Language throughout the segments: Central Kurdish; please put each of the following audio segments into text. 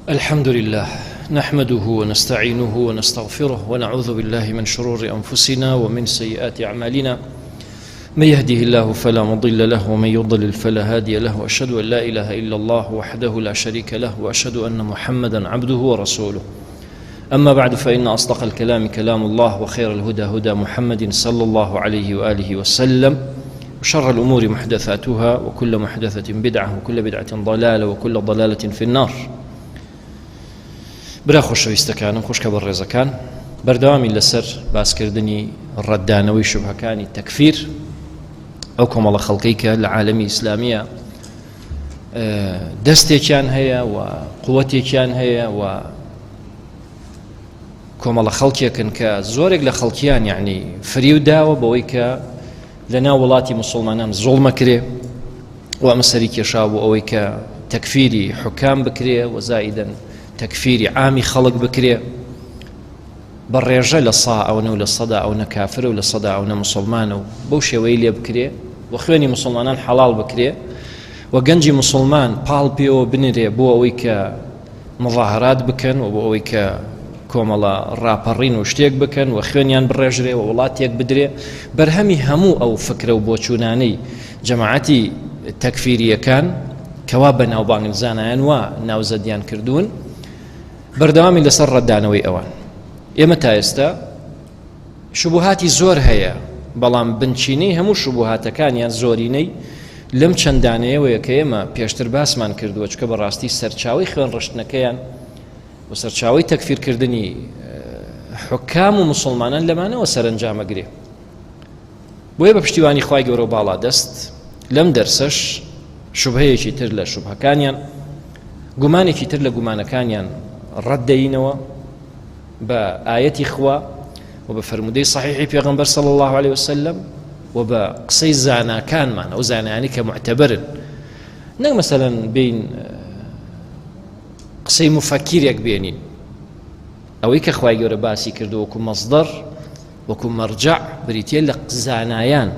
الحمد لله نحمده ونستعينه ونستغفره ونعوذ بالله من شرور أنفسنا ومن سيئات أعمالنا من يهده الله فلا مضل له ومن يضلل فلا هادي له وأشهد أن لا إله إلا الله وحده لا شريك له وأشهد أن محمدا عبده ورسوله أما بعد فإن أصدق الكلام كلام الله وخير الهدى هدى محمد صلى الله عليه وآله وسلم وشر الأمور محدثاتها وكل محدثة بدعة وكل بدعة ضلالة وكل ضلالة في النار. برا خۆشەویستەکانم، خوشکە بەڕێزەکان، بەردەوامی لەسەر باسکردنی ڕەتدانەوەی شوبهەکانی تەکفیر ئەو کۆمەڵە خەڵکەی کە لە عالەمی ئیسلامیە دەستێکیان هەیە و قوتێکیان هەیە و کۆمەڵە خەڵکێکن کە زۆرێک لە خەڵکیان یعنی فریو داوە بەوەی کە لە ناو وڵاتی مسلمانان زوڵمەکرێ و ئەمە سەری کێشا بۆ ئەوەی کە تەکفیری حکام بکرێ و زائیدەن تەکفیری عامی خەڵک بکرێ بە ڕێژە لە سا ئەونە و لە سەدا ئەونە کافرە و لە سەدا ئەونە مسلمانە و بەو شێوەی لێ بکرێ و خوێنی مسلمانان حەڵاڵ بکرێ و گەنجی مسلمان پاڵ پێوە بنرێ بۆ ئەوەی کە مظاهرات بکەن و بۆ ئەوەی کە کۆمەڵە ڕاپەڕین و شتێک بکەن و خوێنیان بڕێژرێ و وڵاتێک بدرێ بەرهەمی هەموو ئەو فکرە و بۆچوونانەی جەماعەتی تەکفیرییەکان کەوا بەناوبانگن زانایان وا ناوزەدیان کردوون بەردەوامی لەسەر ڕەتدانەوەی ئەوان ئێمە تا ئێستا شوبهاتی زۆر هەیە بەڵام بنچینەی هەموو شوبهاتەکانیان زۆرینەی لەم چەند دانەیەوەیە کە ئێمە پێشتر باسمان کردووە چکە بەڕاستی سەرچاوی خوێن ڕشتنەکەیان و سەرچاوی تەکفیرکردنی حکام و مسلمانان لەمانەوە سەرنجامەگرێ بۆیە بە پشتیوانی خوای گەورە و باڵا دەست لەم دەرسەش شوبهەیەکی تر لە شوبهەکانیان گومانێکی تر لە گومانەکانیان ڕەت دەینەوە بە ئایەتی خوا و بە فەرموودەی صحیحی پێغەمبەر صلی الله علیه وسلم و بە قسەی زاناکانمان ئەو زانایانی کە معتبرن نەک مەسەلەن بین قسەی مفەکیرێک بێنین ئەوەی کە خوای گەورە باسی کردو وەکو مەصدەر وەکو مەرجەع بریتیە لە زانایان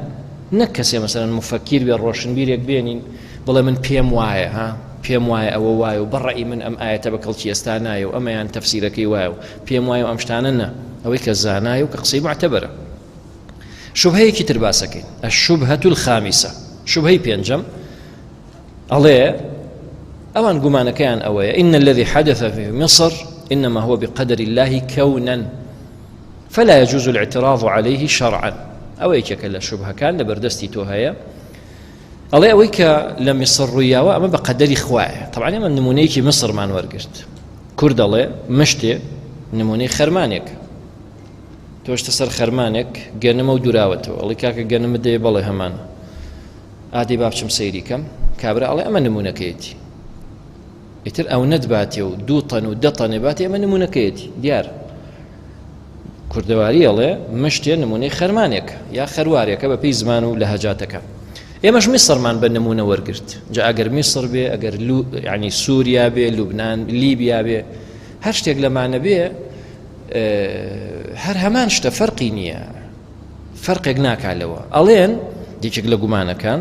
نەک کەسێ مەسەلەن مفەکیر بێ ڕۆشنبیرێک بێنین بڵێ من پێم وایە ها پێم وایە ئەوە وایە و بەڕەئی من ئەم ئایەتە بە کەڵکی ئێستا نایە و ئەمەیان تەفسیرەکەی وایە و پێم وایە و ئەم شتانە نا ئەوەی کە زانایە و کە قسەی معتەبەرە شوبهەیەکی تر باسەکەین الشبهة الخامسة شوبهەی پێنجەم ئەڵێ ئەوان گومانەکەیان ئەوەیە إن الذي حدث في مصر إنما هو بقدر الله كونا فلا يجوز الاعتراض عليه شرعا ئەوە یەکێکە لە شوبهەکان لە بەردەستی تۆ هەیە ئەڵێ ئەوەی کە لە میسر ڕوویاوە ئەمە بە قەدەری خوایە طبعا ئێمە نمونەیەکی میسرمان وەرگرت کورد دەڵێ مشتێ نمونەی خەرمانێک تۆشتە سەر خەرمانێک گەنمە و دوراوەتەوە ئەڵی کاکە گەنمە دەیە بەڵێ هەمان ئادەی با بچم سەیری کەم کابرا ئەڵێ ئەمە نمونەکەیەتی ئیتر ئەو نەتباتێ و دوو تەن و دە تەنێ باتێ ئەمە نمونەکەیەتی دیار کوردەواری ئەڵێ مشتێ نمونەی خەرمانێک یا خەروارێکە بە پێی زمان و لە هەجاتەکە ئێمەش میسرمان بە نمونە وەرگرت جا ئەگەر میسر بێ ئەگەر ینی سووریا بێ لوبناان لیبیا بێ هەر شتێک لەمانە بێ هەر هەمان شتە فەرقی نییە فەرقێک ناکا لەوە ئەڵێن یەکێک لە گومانەکان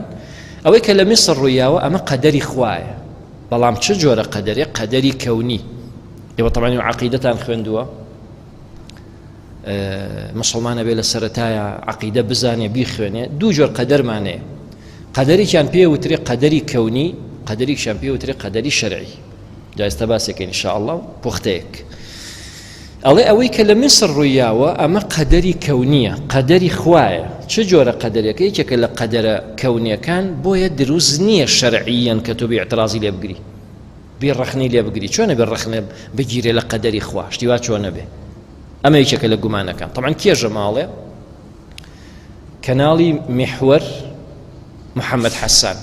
ئەوەی کە لە میسر ڕوویاوە ئەمە قەدەری خوایە بەڵام چ جۆرە قەدەرێ قەدەری کەونی ئێوە تەبعەن عەقیدەتان خوێندووە مسلمانە بێ لە سەتایە عقیدە بزانێ بیخوێنێ دوو جۆر قەدەرمانەیە قەدەرێکیان پێ وترێ قەدەری کەونی قەدەرێکیان پێ وترێ قەدەری شەرعی جا ئێستا باسێکەین ان شاء الله پوختەیەک ئەڵێ ئەوەی کە لە میسر ڕوویاوە ئەمە قەدەری کەونیە قەدەری خوایە چ جۆرە قەدەرێکە یەکێکە لە قەدەرە کەونیەکان بۆیە دروست نییە شەرعیەن کە تۆ بێ اعترازی لێ بگری بێ ڕەخنەی لێ بگری چۆنە بێ ڕەخنە بگیرێ لە قەدەری خوا شتی وا چۆنە بێ ئەمە یەکێکە لە گومانەکان طبعا کێژە ماڵێ کەناڵی میحوەر محەممەد حەسان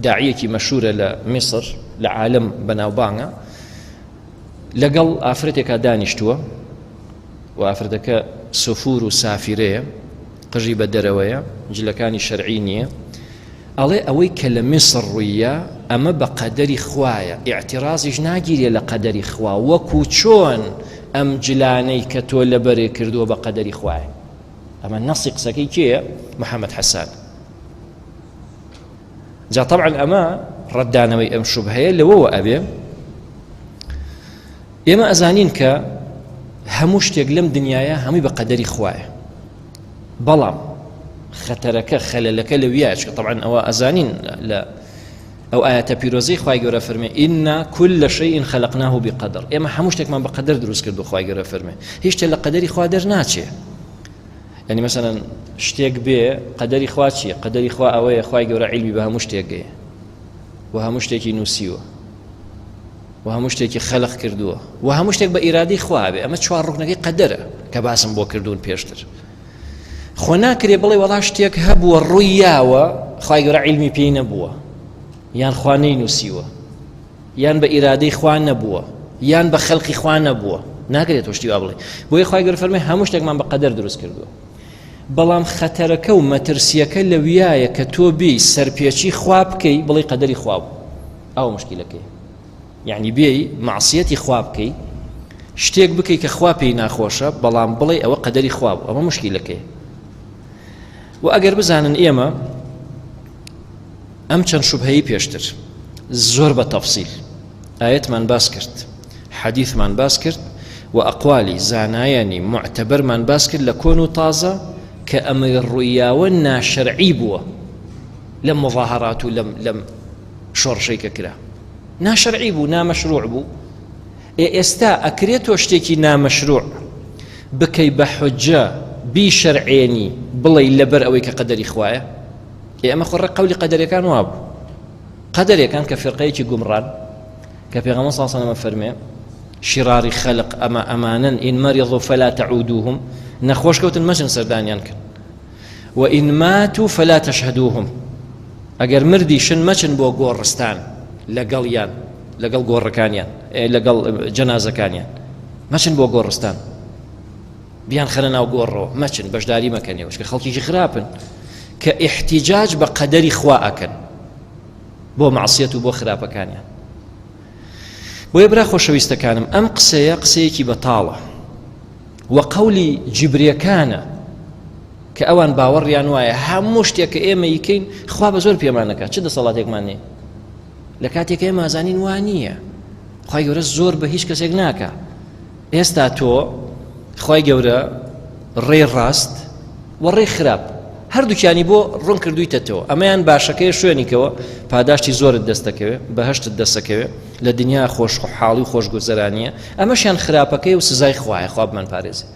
داعیەکی مەشهورە لە میسر لە عالم بەناوبانگە لەگەڵ ئافرەتێکا دانیشتووە و ئافرەتەکە سفور و سافرەیە قژی بە دەرەوەیە جلەکانی شەرعی نییە ئەڵێ ئەوەی کە لە میسر ڕوویە ئەمە بە قەدەری خوایە ئیعترازیش ناگیرێ لە قەدەری خوا وەکو چۆن ئەم جلانەی کە تۆ لەبەرێ کردووە بە قەدەری خوایە ئەمە نەسی قسەکەی کێیە محەممەد حەسان جا طبعا ئەمە ڕەتدانەوەی ئەم شوبهەیە لەوەوە ئەبێ. ئێمە ئەزانین کە هەموو شتێک لەم دنیاە هەمووی بە قەدەری خوایە بەڵام خەتەرەکە خەلەلەکە لەویایە چکە طبعا ئەوە ئەزانین لە ئەو ئاەتە پیرۆزەی خوای گەورە فەرمێ ئینا كل شيء خلقناه بقدر ئێمە هەموو شتێکمان بە قەدەر دروست کردو خوای گەورە فەرمێ هیچ شتێک لە قەدەری خوا دەرناچێ یعنی مەسەلەن شتێک بێ قەدەری خوا چییە قەدەری خوا ئەوەیە خوای گەورە عیلمی بە هەموو شتێک گەیە و هەموو شتێکی نووسیوە و هەموو شتێکی خەلق کردووە و هەموو شتێک بە ئیرادەی خوا بێ ئەمە چوار ڕوکنەکەی قەدەرە کە باسم بۆ کردوون پێشتر خۆ ناکرێ بڵێ وەڵا شتێک هەبووە ڕووی یاوە خوای گەورە عیلمی پێی نەبووە یان خوا نەینووسیوە یان بە ئیرادەی خوا نەبووە یان بە خەلقی خوا نەبووە ناکرێت تۆ شتی وا بڵێ بۆیە خوای گەورە فەرمی هەموو شتێکمان بە قەدەر دروست کردووە بەڵام خەتەرەکە و مەترسیەکە لەویایە کە تۆ بی سەرپێچی خوا بکەی بڵێ قەدەری خوا بوو ئەو مشکلەکەی یعنی بێی معسیەتی خوا بکەی شتێک بکەی کە خوا پێی ناخۆشە بەڵام بڵێ ئەوە قەدەری خوا بوو ئەمە مشکلەکەی و ئەگەر بزانن ئێمە ئەم چەند شوبهەی پێشتر زۆر بە تەفسیل ئاەتمان باس کرد حەدیثمان باس کرد و ئەقوالی زانایانی معتەبەرمان باس کرد لە کۆن و تازە کە ئەمەی ڕوویاوە ناشەرعی بووە لەم مظاهرات و لەم لەم شۆڕشەی کە کرا ناشەرعی بوو نامەشروع بوو ئێ ئێستا ئەکرێت تۆ شتێکی نامەشروع بکەی بە حجە بیشەرعێنی بڵێ لەبەر ئەوەی کە قەدەری خوایە ئێ ئەمە خۆ ڕێک قەولی قەدەرەکان وابوو قەدەرەکان کە فیرقەیەکی گومڕان کە پێغەمبەر صلی الله علیه و سلم فەرمێ شراری خەلق ئەمە ئەمانن إن مرضوا فلا تعودوهم نەخۆش کەوتن مەچن سەردانیان کەن وإن ماتوا فلا تشهدوهم ئەگەر مردیشن مەچن بۆ گۆڕستان لەگەڵیان لەگەڵ گۆڕەکانیان لەگەڵ جەنازەکانیان مەچن بۆ گۆڕستان بیان خەنە ناو گۆڕەوە مەچن بەشداری مەکەنەوە چکە خەڵکیی خراپن کە ئیحتیجاج بە قەدەری خوا ئەکەن بۆ معسیەت و بۆ خراپەکانیان بۆیە برا خۆشەویستەکانم ئەم قسەیە قسەیەکی بەتاڵە و قەولی جیبرێکانە کە ئەوان باوەڕیان وایە هەموو شتێک کە ئێمە یکەین خوا بە زۆر پێمانەکە چ دەسەڵاتێکمان نیە لە کاتێک ئێمە زانین وا نییە خی گەورە زۆر بە هیچ کەسێک ناکە ئێستا تۆ خوای گەورە ڕێی ڕاست و ڕێی خراپ هەردووکیانی بۆ ڕوون کردویتەتەوە ئەمەیان باشەکەی شوێنیکەوە پاداشتی زۆرت دەستەکەوێ بەهشتت دەسەکەوێ لە دنیا خۆش حاڵی و خۆشگوزەرانیە ئەمەشیان خراپەکەی و سزای خوایە خوا بمان پارێزێ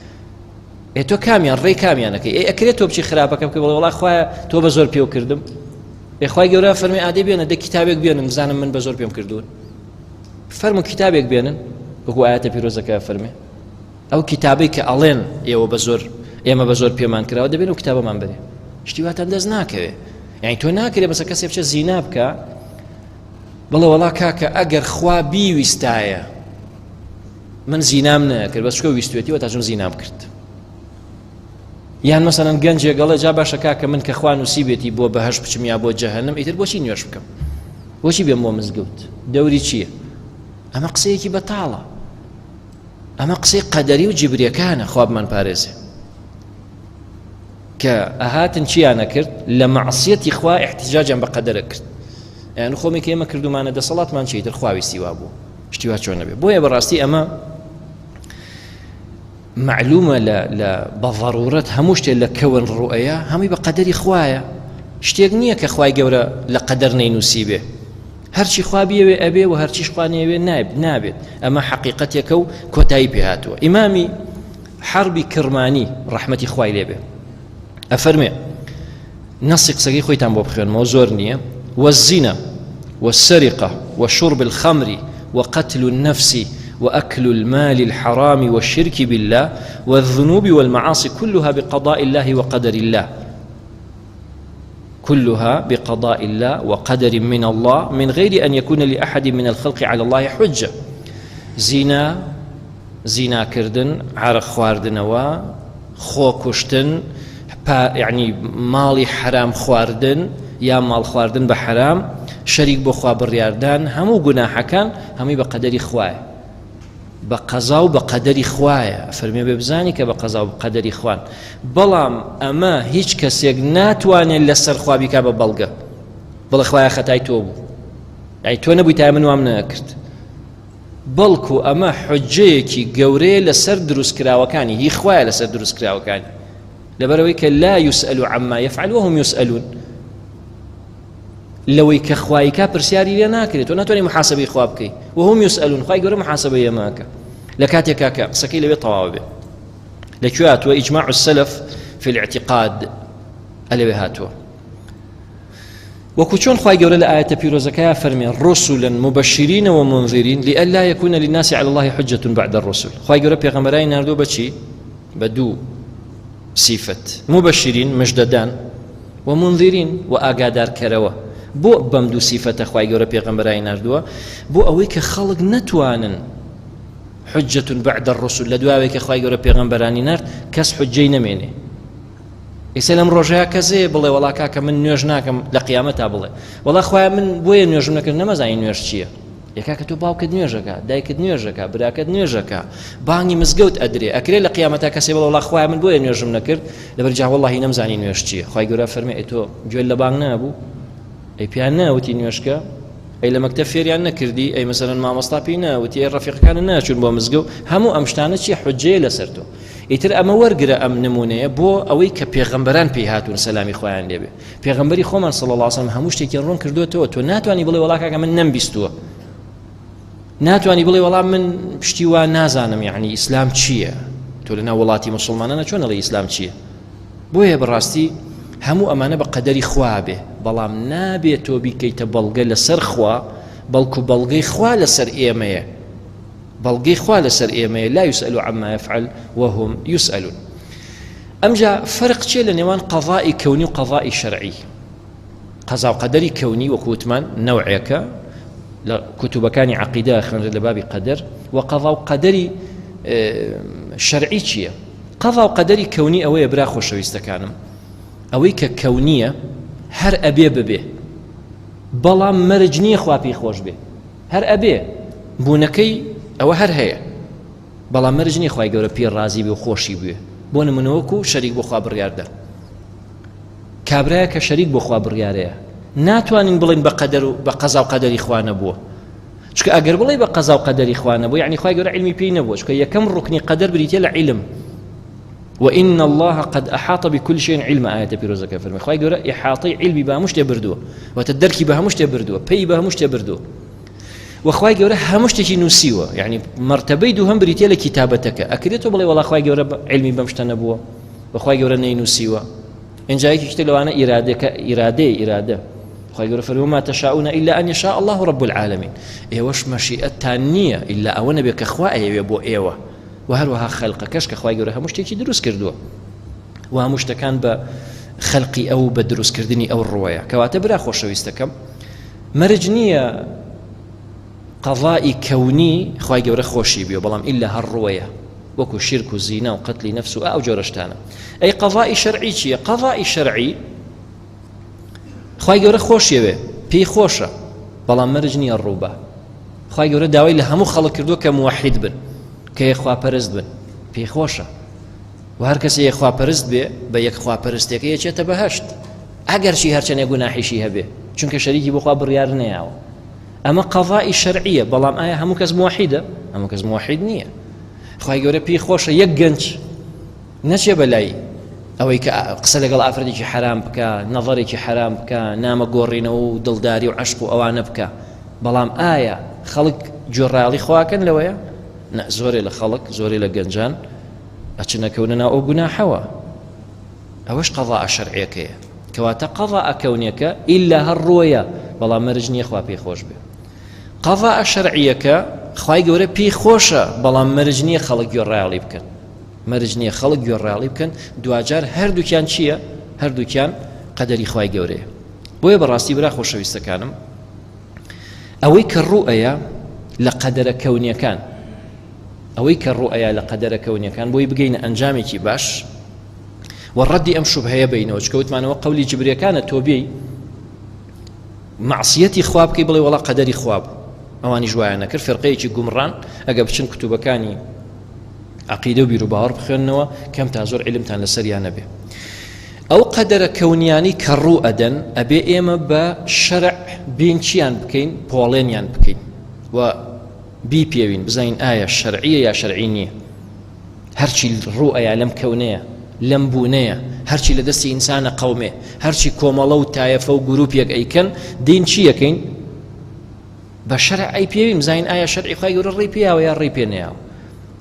ئێ تۆ کامیان ڕێی کامیانەکەی ئێ ئەکرێت تۆ بچی خراپەکە بکەی بڵێ وەڵا خوایە تۆ بە زۆر پێو کردم ئێ خوای گەورە فەرمی ئادەی بێنە دە کتابێک بێنن بزانم من بە زۆر پێم کردوون فەرموو کیتابێک بێنن وەکو ئاەتە پیرۆزەکە فەرمێ ئەو کتابەی کە ئەڵێن ئێوە بە زۆر ئێمە بە زۆر پێمان کراوە دەبێن و کتابەمان بەرێ شتی واتان دەست ناکەوێ یعنی تۆ ناکرێ بەسە کەسێ بچێ زینا بکە بڵێ وەڵا کاکە ئەگەر خوا بیویستایە من زینام نەکرد بەس چکە ویستێتی وە تاچم زینام کرد یان مەسەلەن گەنجێک ئەڵێ جا باشە کاکە من کە خوا نووسیبێتی بۆ بەهەشت بچم یا بۆ جەهەنم ئیتر بۆچی نوێژ بکەم بۆچی بێم بۆ مزگەوت دەوری چییە ئەمە قسەیەکی بەتاڵە ئەمە قسەی قەدەری و جیبرەکانە خوا بمان پارێزێ کە ئەهاتن چیانە کرد لە مەعسیەتی خوا احتجاجیان بە قەدەرە کرد یان خۆمێک ئێمە کردومانە دەسەڵاتمان چیتر خواویستی وابوو شتی وا چۆن نەبێ بۆیە بەڕاستی ئەمە مەعلومە لە لە بە ضرورەت هەموو شتێ لە کەون ڕوئەیە هەمووی بە قەدەری خوایە شتێک نییە کە خوای گەورە لە قەدەر نەینووسی بێ هەرچی خوا بیەوێ ئەبێ و هەرچیش خوا نەیەوێ نایب نابێت ئەمە حەقیقەتێکە و کۆتایی پێهاتووە ئیمامی حربی کرمانی ڕەحمەتی خوای لێبێ ئەفەرمێ نەسی قسەکەی خۆیتان بۆ بخوێنمەوە زۆر نییە والزنا والسرقة وشرب الخمر وقتل النفس وأكل المال الحرام والشرك بالله والذنوب والمعاصي كلها بقضاء الله وقدر الله كلها بقضاء الله وقدر من الله من غير أن يكون لأحد من الخلق على الله حجة زنا زیناکردن، عەرەق خواردنەوە، خۆکوشتن، پا یەعنی ماڵی حەرام خواردن یا ماڵ خواردن بە حەرام، شەریک بۆ خوا بڕیاردان، هەموو گوناحەکان هەمووی بە قەدەری خوایە. بە قەزا و بە قەدەری خوایە فەرمێ بێ بزانی کە بە قەزا و قەدەری خوان بەڵام ئەمە هیچ کەسێک ناتوانێت لەسەر خوا بیکا بە بەڵگە بڵێ خوایە خەتای تۆ بوو ئەی تۆ نەبووی تا من وام نەکرد. بەڵکو ئەمە حجەیەکی گەورەیە لەسەر دروستکراوەکانی هی خوایە لەسەر دروستکراوەکانی لەبەرەوەی کە لا يسأل عما يفعل وهم يسألون لەوەی کە خوایکا پرسیاری لێ ناکرێت تۆ ناتوانانی محاسبەی خوا بکەی وهم يسألون خوای گەورە محاسبەی ئێمەکە لە کاتێکا کە قسەکەی لەوێ تەواو بێ لەکوێ هاتووە إجماع السلف في الاعتقاد ئەلەوێ هاتووە وەکو چۆن خوای گەورە لە ئاەتە پیرۆزەکەیا فەرمێ رسلا مبشرین ومنذرین لئلا يكون للناس على الله حجة بعد الرسل خوای گەورە پێغەمبەرانی ناردووە بەچی بە دوو سیفەت مبشرین مژدەدان و منذرین و ئاگادارکەرەوە بۆ بەم دوو سیفەتە خوای گەورە پێغەمبەرانی ناردووە بۆ ئەوەی کە خەڵک نەتوانن حجة بعد الرسل لە دواوێک کە خوای گەورە پێغەمبەرانی نارد کەس حجەی نەمێنێ ئێستا لەم ڕۆژەیە کەس هەیە بڵێ وەڵا کاکە من نوێژ ناکەم لە قیامەتا بڵێ وەڵا خوایە من بۆیە نوێژم نەکرد نەمەزانی نوێژ چییە یەکاکە تۆ باوکت نوێژەکە دایکت نوێژەکە براکەت نوێژەکە بانگی مزگەوت ئەدرێ ئەکرێ لە قیامەتا کەسێ بڵێ وەڵا خوایە من بۆیە نوێژم نەکرد لەبەر جا وەڵاهی نەمزانی نوێژ چییە خوای گەورە فەرمی ئەی تۆ گوێت لە بانگ نابوو ئەی پیان ناوتی نوێژکە ئەی لە مەکتەب فێریان نەکردی ئەی مەسەلەن مامۆستا پێی ناوتی ئەی ڕەفیقەکانت ناچوون بۆ مزگەوت هەموو ئەم شتانە چی حجەیە لەسەر تۆ ئیتر ئەمە وەرگرە ئەم نمونەیە بۆ ئەوەی کە پێغەمبەران پێی هاتوون سەلامی خۆیان لێبێ پێغەمبەری خۆمان صلی الله علیه و سلم هەموو شتێکی ڕوون کردوێتەوە تۆ ناتوانانی بڵێ وەڵا کاکە من نەمبیستووە ناتوانانی بڵێ وەڵا من پشتی وا نازانم یعنی ئیسلام چییە تۆ لەناو وڵاتی مسلمانانە چۆن ئەڵێ ئیسلام چییە بۆیە بەڕاستی هەموو ئەمانە بە قەدەری خوا بێ بەڵام نابێت تۆ بیکەیتە بەڵگە لەسەر خوا بەڵکو بەڵگەی خوا لەسەر ئێمەیە بەڵگەی خوا لەسەر ئێمەیە لا يسأل عما يفعل وهم يسألون ئەمجا فەرق چیە لە نێوان قەضائی کەونی و قەضائی شەرعی قەزا و قەدەری کەونی وەکو وتمان نەوعێکە لە کوتوبەکانی عەقیدە خوێنرێت لە بابی قەدەر و قەضا و قەدەری شەرعی چییە قەضا و قەدەری کەونی ئەوەیە برا خۆشەویستەکانم ئەوەی کە کەونیە هەر ئەبێ ببێ بەڵام مەرج نییە خوا پێی خۆش بێ هەر ئەبێ بوونەکەی ئەوە هەر هەیە بەڵام مەرج نییە خوای گەورە پێی ڕازی بێ و خۆشی بوێ بۆ نمونە وەکو شەریک بۆ خوا بڕیاردەر کابرایە کە شەریک بۆ خوا بڕیارەیە ناتوانین بڵین بە قەدەر و بە قەزا و قەدەری خوا نەبووە چونکە ئەگەر بڵێ بە قەزا و قەدەری خوا نەبوو یعنی خوای گەورە علمی پێی نەبووە چونکە یەکەم ڕوکنی قەدەر بریتیە لە علم وإن الله قد أحاط بكل شيء علما آية پیرۆزەکە فەرمی خوای گەورە ئیحاطەی علمی بە هەموو شتێ بردووە واتە دەرکی بە هەموو شتێ بردووە پێی بە هەموو شتێ بردووە وخوای گەورە هەموو شتێکی نووسیوە یعنی مەرتەبەی دووهەم بریتە لە کیتابەتەکە ئەکرێت تۆ بڵێ وەڵا خوای گەورە علمی بەم شتە نەبووە وخوای گەورە نەینووسیوە ئینجا یەکێکی تر لەوانە ئیرادەکە ئیرادەیە ئیرادە خوای گەورە فەرمووی ما تشاءون إلا أن يشاء الله رب العالمين ئێوەش مەشیئەتتان نییە ئیلا ئەوە نەبێت کە خوا ئەیەوێ بۆ ئێوە و هەروەها خەلقەکەش کە خوای گەورە هەموو شتێکی دروست کردووە و هەموو شتەکان بە خەلقی ئەو بە دروستکردنی ئەو ڕوەیە کەواتە برا خۆشەویستەکەم مەرج نییە قەضائی کەونی خوای گەورە خۆشی بێ بەڵام ئیلا هەر ڕوەیە وەکو شیرک و زینا و قەتلی نەفس و ئەو جۆرە شتانە ئەی قەضائی شەرعی چییە قەضائی شەرعی خوای گەورە خۆشیەوێ پێی خۆشە بەڵام مەرج نییە ڕووبە خوای گەورە داوای لە هەموو خەڵک کردووە کە موحید بن کە یەکخواپەرست بن پێی خۆشە و هەر کەسێ یەکخواپەرست بێ بە یەکخواپەرستەکە یەچێتە بەهشت ئەگەرچی هەرچەنێ گوناحیشی هەبێ چونکە شەریکی بۆخوا بڕیار نەیاوە ئەمە قەضائی شەرعیە بەڵام ئایا هەموو کەس موحیدە هەموو کەس موحید نییە خوای گەورە پێی خۆشە یەک گەنج نەچێ بەلای ئەوەی کە قسە لەگەڵ ئافرەتێکی حرام بکە نەظەرێکی حرام بکە نامە گۆڕینەوە و دڵداری و عشق و ئەوانە بکە بەڵام ئایا خەڵک گوێڕایەڵی خواکەن لەوەیە نە زۆرێ لە خەڵک زۆرێ لە گەنجان ئەچنەکەونە ناو ئەو گوناحەوە ئەوەش قەضاء شەرعیەکەیە کەواتە قەضاء کەونیەکە ئیلا هەر ڕۆیە بەڵام مەرج نییە خوا پێی خۆش بێ قەضاء شەرعیەکە خوای گەورە پێی خۆشە بەڵام مەرج نییە خەڵک گوێڕایەڵی بکەن مەرج نییە خەڵک گوێڕایەڵی بکەن دواجار هەردووکیان چییە هەردووکیان قەدەری خوای گەورەیە بۆیە بەڕاستی برا خۆشەویستەکانم ئەوەی کە ڕوئەیە لە قەدەرە کەونیەکان ئەوەی کە ڕوئەیە لە قەدەرە کەونیەکان بۆی بگەینە ئەنجامێکی باش و ڕەدی ئەم شوبهەیە بینەوە چکە وتمانەوە قەولی جبرەکانە تۆ بێی معسیەتی خوا بکەی بڵێ وەڵا قەدەری خوا بوو ئەوانیش وایان نەکرد فرقەیەکی گومڕان ئەگە بچن کتوبەکانی عقیدە و بیر و باوەڕ بخوێننەوە کەم تا زۆر علمتان لەسەریان نەبێ ئەو قەدەرە کەونیانی کە ڕوو ئەدەن ئەبێ ئێمە بە شەرع بین چیان بکەین پۆڵێنیان بکەین و. بیپێوین بزانین ئایا شەرعیە یا شەرعی نییە. هەرچی ڕوو ئەیا لەم کەونەیە، لەم بوونەیە، هەرچی لە دەستی ئینسانە قەومێ، هەرچی کۆمەڵە و تایەفە و گروپێک ئەیکەن، دین چی ئەکەین؟ بە شەرع ئەیپێوین بزانین ئایا شەرعی خوای گەورە ڕێی پێیاوە یا ڕێی پێ نەیاوە.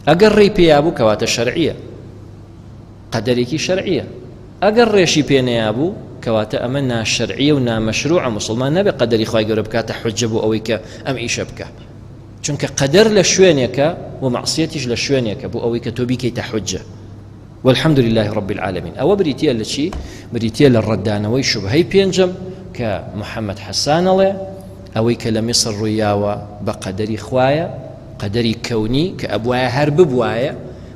ئەگەر ڕێی پێیابوو کەواتە شەرعیە، قەدەرێکی شەرعیە. ئەگەر ڕێشی پێ نەیابوو کەواتە ئەمە ناشەرعیە و نامەشروعە، موسڵمان نابێ قەدەری خوای گەورە بکاتە حوجە بۆ ئەوەی کە ئەم ئیشە بکا. چونکە قەدەر لە شوێنێکە و مەعسیەتیش لە شوێنێکە بۆ ئەوەی کە تۆ بیکەیتە حوجە. والحمد لله رب العالمین. ئەوە بریتیە لە چی؟ بریتیە لە ڕەتدانەوەی شوبهەی پێنجەم کە محەممەد حەسان ئەڵێ ئەوەی کە لە میسر ڕوویاوە بە قەدەری خوایە، قەدەری کەونی کە ئەبوایە هەر ببوایە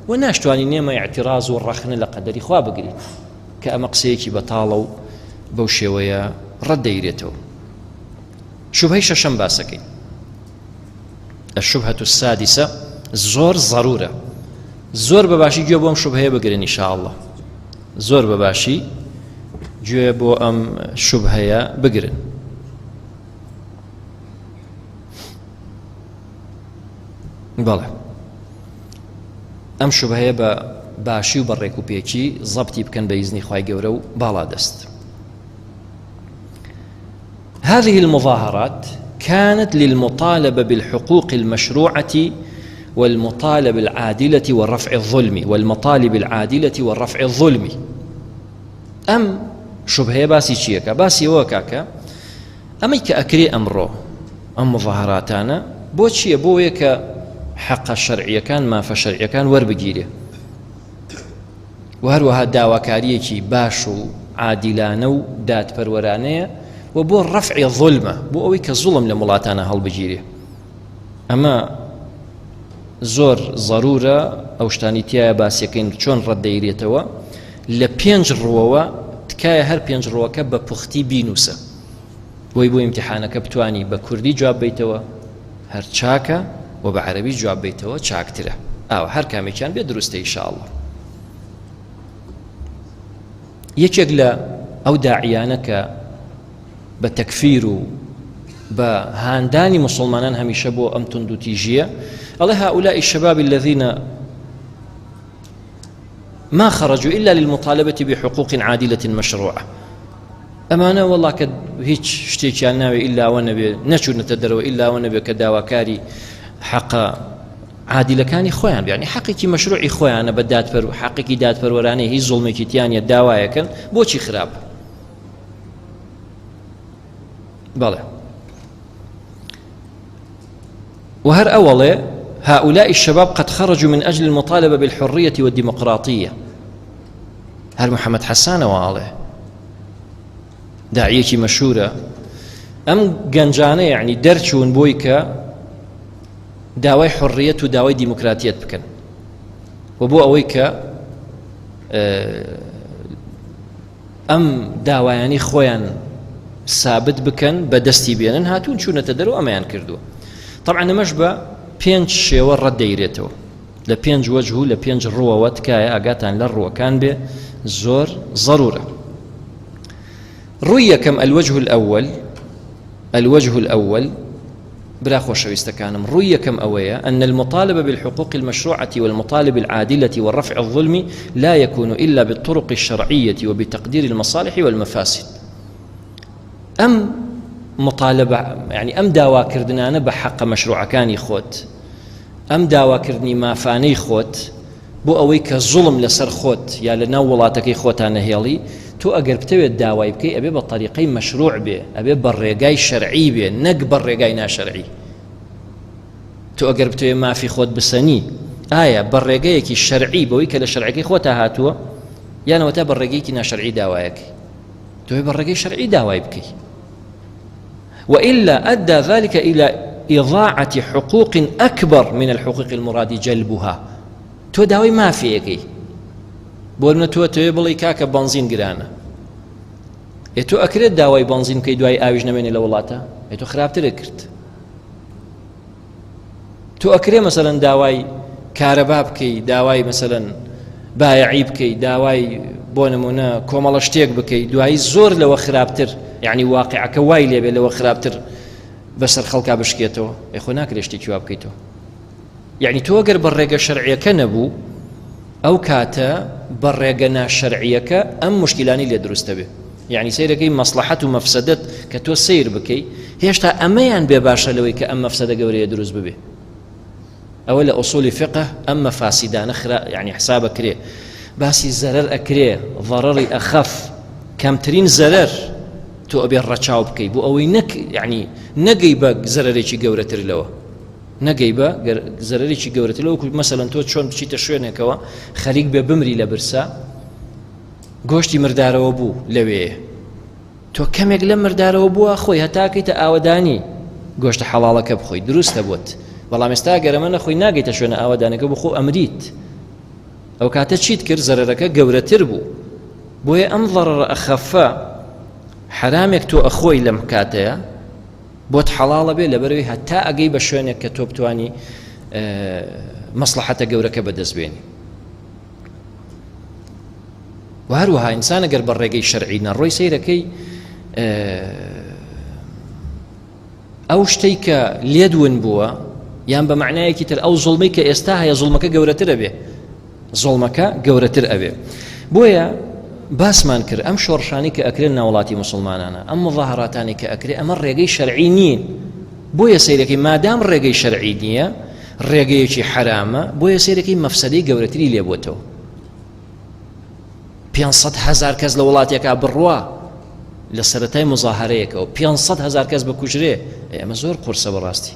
و ناشتوانین ئێمە ئیعتراز و ڕەخنە لە قەدەری خوا بگرین کە ئەمە قسەیەکی بەتاڵە و بەو شێوەیە ڕەت دەیرێتەوە. شوبهەی شەشەم باسەکەین. الشبهة السادسة زۆر ضرورە زۆر بەباشی گوێ بۆم شوبهەیە بگرن إن شاء الله زۆر بەباشی گوێ بۆ ئەم شوبهەیە بگرن. بەڵێ ئەم شوبهەیە بە باشی و بە ڕێک و پێکی زەبتی بکەن بە ئیزنی خوای گەورە و باڵا دەست. هذه المظاهرات كانت للمطالبة بالحقوق المشروعة والمطالب العادلة ورفع الظلم والمطالب العادلة ورفع الظلم. ئەم شوبهەیە باسی چیەکە؟ باسی ئەوە کاکە ئەمەی کە ئەکرێ ئەمڕۆ ئەم مظاهراتانە بۆ چییە؟ بۆیە کە حەقە شەرعیەکان مافە شەرعیەکان وەربگیرێ و هەروەها داواکاریەکی باش و عادیلانە و دادپەروەرانەیە و بۆ ڕەفعی ظلمە بۆ ئەوەی کە زوڵم لە وڵاتانە هەڵبگیرێ. ئەمە زۆر ضرورە ئەو شتانی تایە باسیەکەین چۆن ڕەت دەیرێتەوە لە پێنج ڕووەوە. تکایە هەر پێنج ڕووەکە بە پوختی بینووسە بۆی بۆ ئیمتیحانەکە بتانی بە کوردی جواب بیتەوە هەر چاکە و بە عەرەبی جواب بیتەوە چاکترە. ئاوە هەر کامێکیان بێ دروستە إن شاء الله. یەکێک لە ئەو داعیانە کە بە تەکفیر و بە هاندانی مسلمانان هەمیشە بۆ ئەم توندوتیژیە ئەڵێ هؤلاء الشباب الذين ما خرجوا إلا للمطالبة بحقوق عادلة مشروعة. ئەمانە وەڵا کە هیچ شتێکیان ناوێ ئیلا ئەوە نەبێ نەچوونەتە دەرەوە ئیلا ئەوە نەبێ کە داواکاری حەقە عادلەکانی خۆیان بیانی حەقێکی مەشروعی خۆیانە بە دادپەر و حەقێکی دادپەروەرانەی هیچ زوڵمێکی تیانە داوایەکەن بۆچی خراپ بەڵێ وهر أولي هؤلاء الشباب قد خرجوا من أجل المطالبة بالحرية والديمقراطية. هەر محەممەد حەسانەوە ئاڵێ داعیەکی مەشهورە ئەم گەنجانە یعنی دەرچوون بۆی کە داوای حڕیەت و داوای دیموکراتیەت بکەن و بۆ ئەوەی کە ئەم داوایانی خۆیان سابت بکەن بە دەستی بێنن هاتوون چوونەتە دەرەوە ئەمەیان کردووە. طبعا ئەمەش بە پێنج شێوە ڕەت دەیرێتەوە لە پێنج وەجه و لە پێنج ڕووەوە. تکایە ئاگاتان لە ڕووەکان بێ زۆر ضرورە. ڕووی یەکەم الوجه الأول، الوجه الأول برا خۆشەویستەکانم ڕووی یەکەم ئەوەیە أن المطالبة بالحقوق المشروعة والمطالب العادلة والرفع الظلم لا يكون إلا بالطرق الشرعية وبتقدير المصالح والمفاسد. ئەم مطالبة يعني ئەم داواکردنانە بە حەقە مەشروعەکانی خۆت، ئەم داواکردنی مافانەی خۆت بۆ ئەوەی کە زوڵم لەسەر خۆت یا لە ناو وڵاتەکەی خۆتان نەهێڵی، تۆ ئەگەر بتەوێت داوای بکەی ئەبێ بە طریقەی مەشروع بێ، ئەبێ بە ڕێگای شەرعی بێ نەک بە ڕێگای ناشەرعی. تۆ ئەگەر بتەوێت مافی خۆت بسەنی ئایا بە ڕێگەیەکی شەرعی بەوەی کە لە شەرعەکەی خۆتا هاتووە یانەوە تا بە ڕێگەیەکی ناشەرعی داوایەکەی؟ تۆ بە ڕێگەی شەرعی داوای بکەی. وإلا أدى ذلك إلى إضاعة حقوق أكبر من الحقوق المراد جلبها. تۆ داوای مافیەکەی بۆ نمونە تۆ تەوێ بڵێی کاکە بەنزین گرانە، ئێ تۆ ئەکرێت داوای بەنزین بکەی دوای ئاویش نەمێنێ لە وڵاتە؟ ئێ تۆ خراپترت کرد. تۆ ئەکرێ مەسەلەن داوای کارەبا بکەی، داوای مەسەلەن بایەعی بکەی، داوای بۆ نمونە کۆمەڵە شتێک بکەی، دوایی زۆر لەوە خراپتر، یعنی واقعەکە وای لێبێ لەوە خراپتر بەسەر خەڵکا بشکێتەوە. ئێ خۆ ناکرێ شتێکی وا بکەیتەوە. یعنی تۆ گەر بە ڕێگە شەرعیەکە نەبوو ئەو کاتە بە ڕێگە ناشەرعیەکە ئەم مشکلانی لێ دروستە بێ یعنی سەیرەکەی مەسلحەت و مەفسەدەت کە تۆ سیر بکەی هێشتا ئەمەیان بێ باشە لەوەی کە ئەم مەفسەدە گەورەیە دروست ببێ ئەوە لە ئوسولی فقه ئەم مەفاسیدانە خرا یعنی حساب ئەکرێ باسی زەرەر ئەکرێ ضەرەری ئەخەف کەمترین زەرەر تۆ ئەبێ ڕەچاو بکەی بۆ ئەوەی نەک یعنی نەگەی بە زەرەرێکی گەورەتر لەوە نەگەی بە زەرەرێکی گەورەتر لەوە مەسەلەن تۆ چۆن بچیتە شوێنێکەوە خەریک بێ بمری لە برسا گۆشتی مردارەوە بوو لەوێ تۆ کەمێک لەم مردارەوە بووە خۆی هەتاکەیتە ئاوەدانی گۆشتە حەڵاڵەکە بخۆی دروستە بۆت بەڵام ئێستا گەرەمە نەخۆی ناگەیتە شوێنە ئاوەدانەکە بخۆ ئەمریت ئەو کاتە چیت کرد زەرەرەکە گەورەتر بوو بۆیە ئەم ضەرەرە ئەخەفە حرامێک تۆ ئەخۆی لەم کاتەیە بۆت حەڵاڵە بێ لەبەرەوەی هەتا ئەگەی بە شوێنێک کە تۆ بتانی مەسلحەتە گەورەکە بەدەست بێنی و هەروەها ئینسان ئەگەر بە ڕێگەی شەرعی نەڕۆی سەیرەکەی ئەو شتەی کە لێت ون بووە یان بە معنایەکی تر ئەو زوڵمی کە ئێستا هەیە زوڵمەکە گەورەتر ئەبێ زوڵمەکە گەورەتر ئەبێ بۆیە باسمان کرد ئەم شۆڕشانی کە ئەکرێن ناوڵاتی مسلمانانە ئەم مظاهراتانی کە ئەکرێ ئەمە ڕێگەی شەرعی نین بۆیە سەیرەکەی مادام ڕێگەی شەرعی نییە ڕێگەیەکی حەرامە بۆیە سەیرەکەی مەفسەدەی گەورەتری لێبووتەوە 500 هزار کەس لە وڵاتێکا بڕوا لە سەتای مزاهرەیەکەوە 500 هزار کەس بکوژرێ ئێمە زۆر قورسە بەڕاستی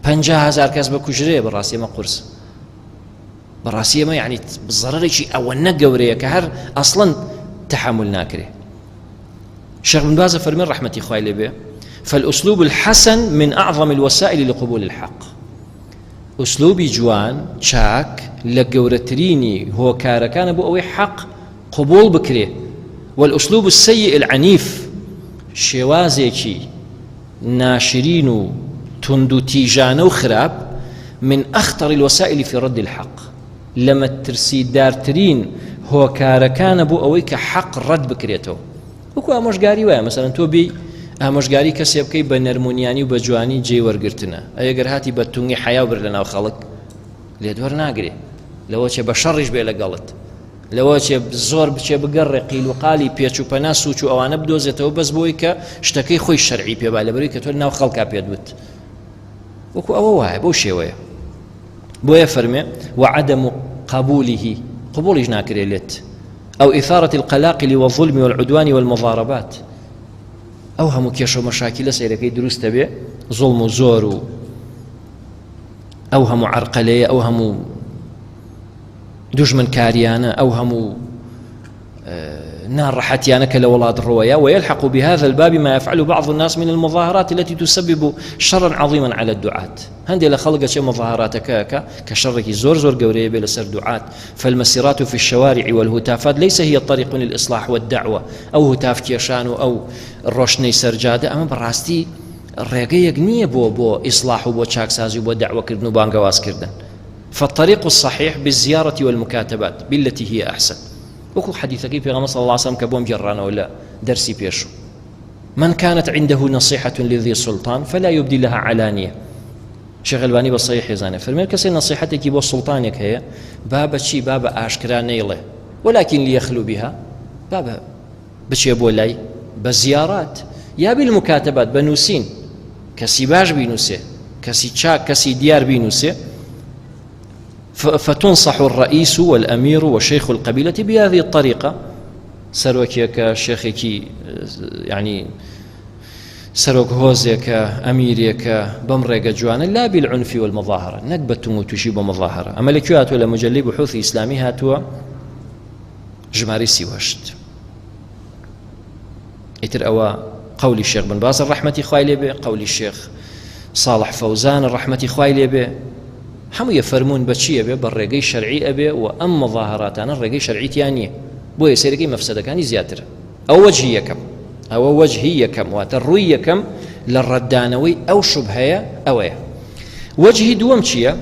50 هزار کەس بکوژرێ بەڕاستی ئەمە قورس بەڕاستی ئەمە یعنی زەرەرێکی ئەوە نەگەورەیە کە هەر ئەسڵەن تحمل ناکرێ شيخ بن باز فەرمی ڕەحمەتی خوای لێبێ فالأسلوب الحسن من أعظم الوسائل لقبول الحق ئوسلوبی جوان چاک لە گەورەترینی هۆکارەکانە بۆ ئەوەی حەق قبوڵ بکرێ والأسلوب السيء العنيف شێوازێکی ناشرین و توند و تیژانە و خراپ من أخطر الوسائل في رد الحق لە مەترسیدارترین هۆکارەکانە بۆ ئەوەی کە حەق ڕەت بکرێتەوە وەکو ئامۆژگاری وایە مەسەلەن تۆ بێی ئامۆژگاری کەسێ بکەی بە نەرمونیانی و بە جوانی جێی وەرگرتنە ئەگەر هاتی بە تونگی حەیا بر لە ناو خەڵک لێت وەرناگرێ لەوە چێ بە شەڕیش بێ لەگەڵت لەوە چێ زۆر بچێ بگەڕێ قیل و قالی پێچ و پەنا سوچ و ئەوانە بدۆزێتەوە بەس بۆی کە شتەکەی خۆی شەرعی پێبا لەبەری کە تۆ ناو خەڵکا پێت وت وەکو ئەوە وایە بەو شێوەیە بۆیە فەرمێ وعدم قبوله قبولیش ناکرێ لێت أو إثارة القلاقل والظلم والعدوان والمضاربات ئەو هەموو کێشە و مەشاکیلە سەیرەکەی دروستە بێ زوڵم و زۆر و ئەو هەموو عرقەلەیە ئەو هەموو دوژمنکاریانە ئەو هەموو ناڕەحەتیانە کە لە وڵات ڕۆیە ويلحق بهذا الباب ما يفعل بعض الناس من المظاهرات التي تسبب شرا عظيما على الدعاة هەندێک لە خەڵک ئەچێ مظاهراتەکە ئەکا کە شەڕێکی زۆر زۆر گەورەیە بێ لەسەر دوعات فالمسيرات في الشوارع والهتافات ليس هي طريق للإصلاح والدعوة ئەو هتاف کێشان و ئەو ڕۆشنەی سەرجادە ئەمە بەڕاستی ڕێگەیەک نییە بۆ بۆ ئیسلاح و بۆ چاکسازی و بۆ دەعوەکردن و بانگەوازکردن فالطريق الصحيح بالزيارة والمكاتبات بالتي هي أحسن وەکو حەدیثەکەی پێغەمبەر صلی الله علیه وسلم کە بۆم گێڕانەوە لە دەرسی پێشوو من كانت عنده نصيحة لذي سلطان فلا يبدي لها علانية شێخ ئەلبانی بە صحیح زانێ فەرمێ کەسێ نصیحەتێکی بۆ سوڵتانێک هەیە با بە چی با بە ئاشکرا نەیڵێ ولكن ليخلو بها با بە بچێ بۆ لای بە زیارات یا بالمکاتبات بە نووسین کەسی باش بینوسێ کەسی چاک کەسی دیار بینوسێ فتنصح الرئيس والأمير وشيخ القبيلة بهذه الطريقة سەرۆکێکە شێخێکی یعنی سەرۆک هۆزێکە ئەمیرێکە بەم ڕێگە جوانە لا بالعنف والمظاهرە نەک بە تون و توشی بۆ مظاهرە ئەمە لە کوێ هاتووە لە مجلەی بحوثی ئیسلامی هاتووە ژمارەی 38 ئیتر ئەوە قولی شێخ بن باز ڕەحمەتی خوای لێبێ قولی شێخ صالح فەوزان ڕەحمەتی خوای لێبێ هەمووی فەرمونون بە چی ئەبێ بە ڕێگەی شەرعی ئەبێ و ئەم مظاهراتانە ڕێگەی شەرعیتیان نییە بۆیە سەیرەکەی مەفسەدەکانی زیاترە ئەو وەجهی یەکەم ئەوە وەجهی یەکەم واتە ڕووی یەکەم لە ڕەتدانەوەی ئەو شوبهەیە ئەوەیە وەجهی دووەم چییە؟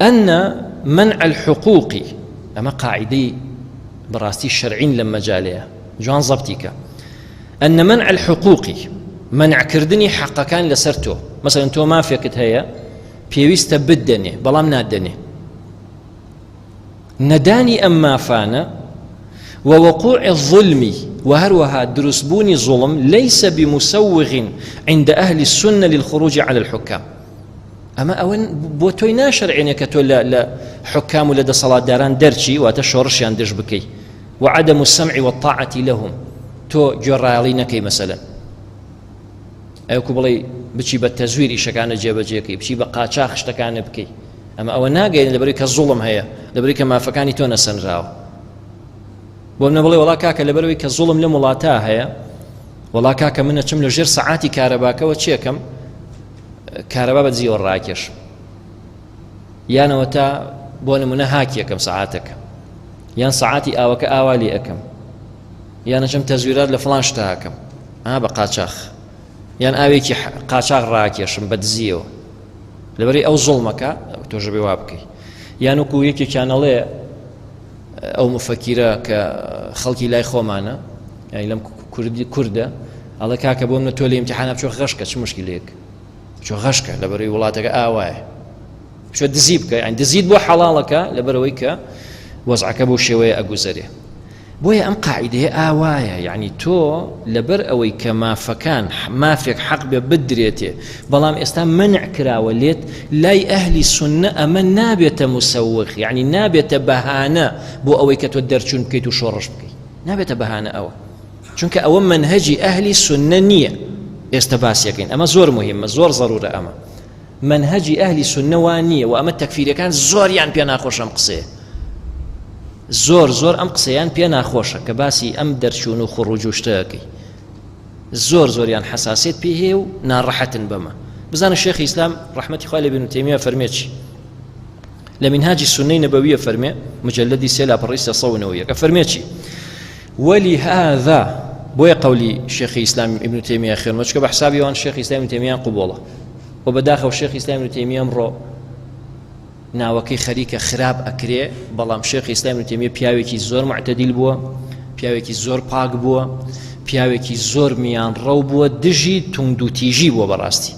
أن منع الحقوق ئەمە قاعدەی بەڕاستی شەرعین لەم مەجالەیە جوان زەبتیکە أن منع الحقوق منعکردنی حەقەکان لەسەر تۆ. مەسەلەن تۆ مافێکت هەیە پێویستە بدەنێ بەڵام نادەنێ نەدانی ئەم مافانە ووقوع الظلم وهروها دروستبوونی ظلم ليس بمسوغ عند أهل السنة للخروج على الحكام ئەمە ئەوە بۆ تۆی ناشەرعێنێ کە تۆ لە حکام و لە دەسەڵاتداران دەرچی واتە شۆڕشیان دژ بکەی وعدم السمع والطاعة لهم تۆ گوێڕایەڵی نەکەی مەسەلەن ئەوکو بڵێ بچی بە تەزویر ئیشەکانە جێبەجێکەی بچی بە قاچاخ شتەکانە بکەی ئەمە ئەوە ناگەێن لەبەری کە زوڵم هەیە لەبەری کە مافەکانی تۆ نەسەنراوە بۆ منە بڵێ وڵا کاکە لەبەرەوەی کە زوڵم لەم وڵاتە هەیە وڵا کاکە منە چم لە ژێر سەعاتی کارەباکەوە چێکەم کارەبا بە دزیەوە ڕاکێش یانەوە تا بۆ نمونە هاکیەکەم سەعاتەکە یان سەعاتی ئاوەکە ئاوا لێ ئەەکەم یانەچم تەزویرات لە فلان شتاکەم ئا بە قاچاخ یان ئاوێکی قاچاخ ڕاکێشم بە دزیەوە لەبەری ئەو زوڵمەکە تۆژە بێ وا بکەی یان وەکو یەکێکیانەڵێ ئەو مفەکیرە کە خەڵکی لای خۆمانە یانی لەم کوردی کوردە ئەڵێ کاکە بۆ منە تۆ لە ئیمتیحانە بچۆ غەشکە چ مشکلەیەک بچۆ غەشکە لەبەرەوەی وڵاتەکە ئاوایە بچۆ دزی بکە یان دزیت بۆ حەڵاڵەکە لەبەرەوەی کە وەزعەکە بۆ شێوەیە ئەگوزەرێ بۆیە ئەم قاعیدەیە ئاوایە یعنی تۆ لەبەر ئەوەی کە مافەکان مافێک حەق بێ بدرێتێ بەڵام ئێستا منع کراوە لێت لای ئەهلی سنە ئەمە نابێتە مسوغ یعنی نابێتە بەهانە بۆ ئەوەی کە تۆ دەرچوون بکەیت و شۆڕش بکەیت نابێتە بەهانە ئەوە چونکە ئەوە منهجی ئەهلی سنە نییە ئێستا باسیەکەین ئەمە زۆر مهمە زۆر ضرورە ئەمە منهجی ئەهلی سنە وا نییە و ئەمە تەکفیرەکان زۆریان پێ ناخۆشەم قسەیە زۆر زۆر ئەم قسەیان پێ ناخۆشە کە باسی ئەم دەرچوون و خڕوج و شتەکەی زۆر زۆریان حساسیت پێ هەیە و ناڕەحەتن بەمە بزانە شێخی ئیسلام ڕەحمەتی خوای لێ بێ ئیبن تەیمیە فەرمێ چی لە مینهاجی سونەی نەبەویە فەرمێ مجلدی سێ لاپەڕی 391 فەرمێ چی ولهذا بۆیە قەولی شێخی ئیسلام ئیبن تەیمیە خوێنمە چونکە بە حسابی وان شێخی ئیسلام ئیبن تەیمیە قبوڵە و بەداخەوە شێخی ئیسلام ئیبن تەیمیە ئەمڕۆ ناوەکەی خەریکە خراپ ئەکرێ بەڵام شێخی ئیسلام ئیبن تەیمیە پیاوێکی زۆر معتەدیل بووە پیاوێکی زۆر پاک بووە پیاوێکی زۆر میانڕەو بووە دژی توندوتیژی بووە بەڕاستی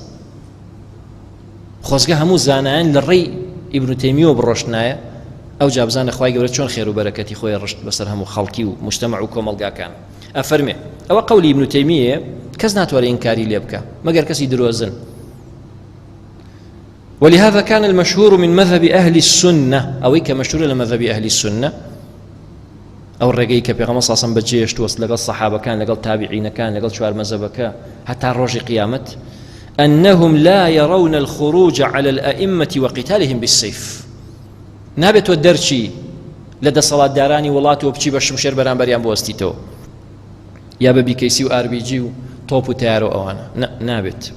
خۆزگە هەموو زانایان لە ڕێی ئیبن تەیمیەوە بڕۆشتنایە ئەو جا بزانە خوای گەورە چۆن خێر و بەرەکەتی خۆی ڕشت بەسەر هەموو خەڵکی و مجتەمع و کۆمەڵگاکان ئەفەرمێ ئەوە قەولی ئیبن تەیمیە کەس ناتوانێت ئینکاری لێ بکە مەگەر کەسی درۆزن ولهذا كان المشهور من مذهب أهل السنة أو كمشهور لمذهب أهل السنة ئەو ڕێگەی کە پێغەمبەر صلی الله بەجێهێشتووە لەگەڵ سەحابەکان لەگەڵ تابعینەکان لەگەڵ چوار مەزەبەکە هەتا ڕۆژی قیامەت أنهم لا يرون الخروج على الأئمة وقتالهم بالسيف نابێت تۆ دەرچی لە دەسەڵاتدارانی وڵات و بچی بە شمشێر بەرامبەریان بوەستیتەوە یا بە بیکەیسی و ئاربیجی و تۆپ و تیارە و ئەوانە نابێت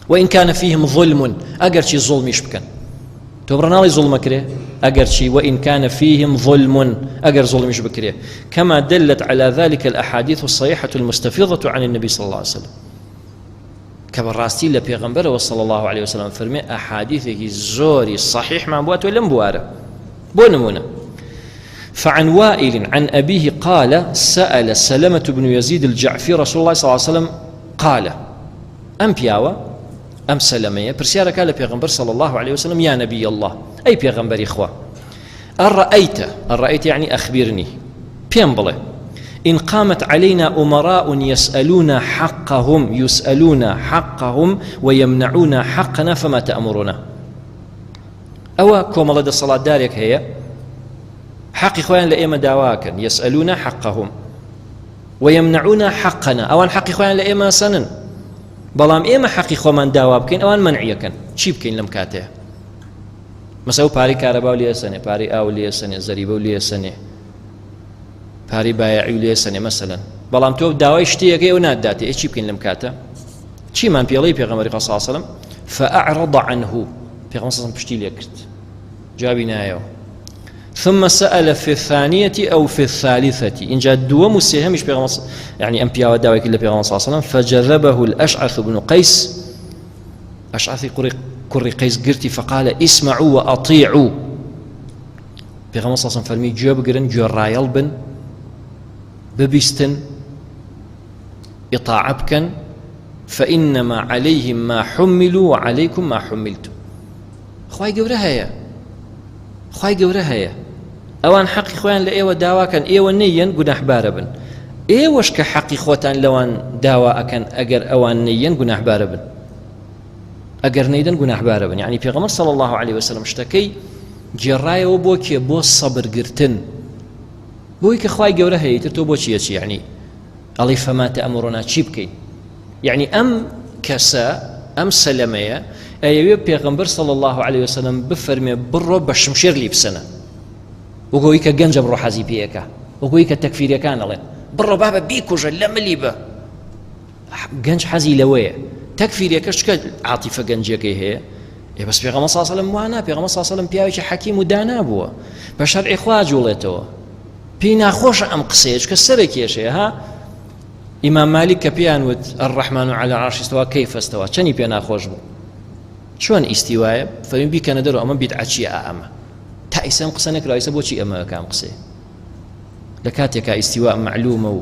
وإن كان فيهم ظلم ئەگەرچی زوڵمیش بکەن تۆ بڕە ناڵی زوڵمەکرێ ئەگەرچی وإن كان فيهم ظلم ئەگەر زوڵمیش بکرێ كما دلت على ذلك الأحاديث الصحيحة المستفيضة عن النبي صلى الله عليه وسلم کە بەڕاستی لە پێغەمبەرەوە صلى الله عليه وسلم فەرمێ ئەحادیثێکی زۆری صحیحمان بووە تۆ لەم بوارە بۆ نمونە فعن وائل عن أبيه قال سأل سلمة بن يزيد الجعفي رسول الله صلى الله عليه وسلم قال ئەم پیاوە ئەم سەلەمەیە پرسیارەکە لە پێغمبەر صلى الله عليه وسلم يا نبي الله ئەی پێغمبەری خوا أرأيت أرأيت يعني أخبرني پێم بڵێ إن قامت علينا أمراء يسألون حقهم يسألون حقهم ويمنعون حقنا فما تأمرنا ئەوە کۆمەڵە دەسەڵاتدارێک هەیە حەقی خۆیان لە ئێمە داواکەن يسألون حقهم ويمنعون حقنا ئەوان حەقی خۆیان لە ئێمە سەنن بەڵام ئێمە حەقی خۆمان داوا بکەین ئەوان مەنعیەکەن چی بکەین لەم کاتەیە مەسە و پارەی کارەبا و لێسەنێ پارەی ئاو لێسەنێ زەریبە و لێسەنێ پارەی بایعی و لێسەنێ مەسەلەن بەڵام تۆ داوای شتێکەکەی ئەو ناداتێ ئێ چی بکەین لەم کاتە چیمان پێڵی پێغەمبەری خوا صلی الله علیه وسلم فأعرض عنه پێغەمبەر صلی پشتی لێ کرد جوابی نایەوە ثم سأل في الثانية أو في الثالثة إن جاء دوم وسيهم يعني أم بياوة داوي كل بيغمبر صلى الله عليه وسلم فجذبه الأشعث بن قيس أشعث كري قيس قرتي فقال اسمعوا وأطيعوا پێغەمبەر صلی الله علیه و فەرمی گوێ بگرن گوێڕایەڵ بن ببیستن ئیطاعە بکەن. فإنما عليهم ما حملوا وعليكم ما حملتم. خوای گەورە هەیە، خوای گەورە هەیە. ئەوان حەقی خۆیان لە ئێوە داواکەن، ئێوە نەیەن گوناحبارە بن. ئێوەش کە حەقی خۆتان لەوان داوا ئەکەن، ئەگەر ئەوان نەیەن گوناحبارە بن، ئەگەر نەیدەن گوناحبارە بن. یعنی پێغەمبەر صلی الله علیه وسلم شتەکەی گێڕایەوە بۆ کێ؟ بۆ سەبرگرتن، بۆی کە خوای گەورە هەیە. تر تۆ بۆچی ئەچی؟ یعنی ئەڵێ فەما تەئمورونا، چی بکەین؟ یعنی ئەم کەسە، ئەم سەلەمەیە ئەیەوێ پێغەمبەر صلی الله علیه وسلم بفەرمێ بڕۆ بە شمشێر لی بسەنە، وەگۆی کە گەنجە بڕۆ حەزی پێیەکە، وەگۆی کە تەکفیرەکان ئەڵێن بڕۆ بابە بیکوژە لە ملی بە. گەنج حەزی لەوەیە. تەکفیرەکەش چکە عاتیفە گەنجەکەی هەیە. ئێ بەس پێغەمبەر صلی الله علیه وسلم وانا، پێغەمبەر صلی الله علیه وسلم پیاوێکی حەکیم و دانا بووە، بە شەرعی خوا جوڵێتەوە. پێی ناخۆشە ئەم قسەیە، چکە سەرە کێشەیە. ها ئیمام مالیک کە پێیان وت الرحمن علی العرش استوى کەیف استوى، چەنی پێ ناخۆش بوو؟ چۆن ئیستیوایە؟ فەرمی بیکەنە دەرەوە، ئەمە بیدعە چییە؟ ئەمە تا ئیسا ئەم قسە نەکراوە، ئیسا بۆچی ئەمە ئەکا ئەم قسەیە؟ لە کاتێکا ئیستیوا مەعلومە و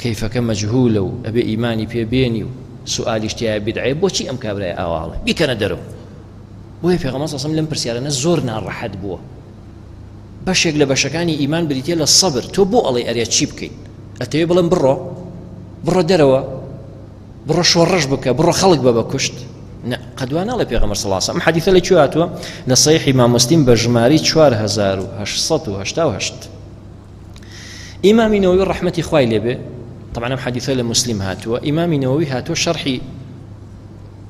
کەیفەکە مەجهولە و ئەبێ ئیمانی پێ بێنی و سوالیش تیایە بیدعەیە، بۆچی ئەم کابرایە ئاواڵێ بیکەنە دەرەوە؟ بۆیە پێغەمبەر صلی الله علیه وسلم لەم پرسیارانە زۆر ناڕەحەت بووە. بەشێک لە بەشەکانی ئیمان بریتە لە سەبر. تۆ بۆ ئەڵێ ئەرێ چی بکەین؟ ئەتەوێ بڵێم بڕۆ، بڕۆ دەرەوە، بڕۆ شۆڕش بکە، بڕۆ خەڵک بە بەکوشت؟ نە، قەدوا ناڵێ پێغەمبەر صلی الله علیه وسلم. ئەم حەدیثە لە کوێ هاتووە؟ لە صحیح ئیمام مسلم بە ژمارەی 4888. ئیمامی نەوەوی ڕەحمەتی خوای لێبێ، طبعا ئەم حەدیثە لە مسلم هاتووە، ئیمامی نەوەوی هاتووە شەرحی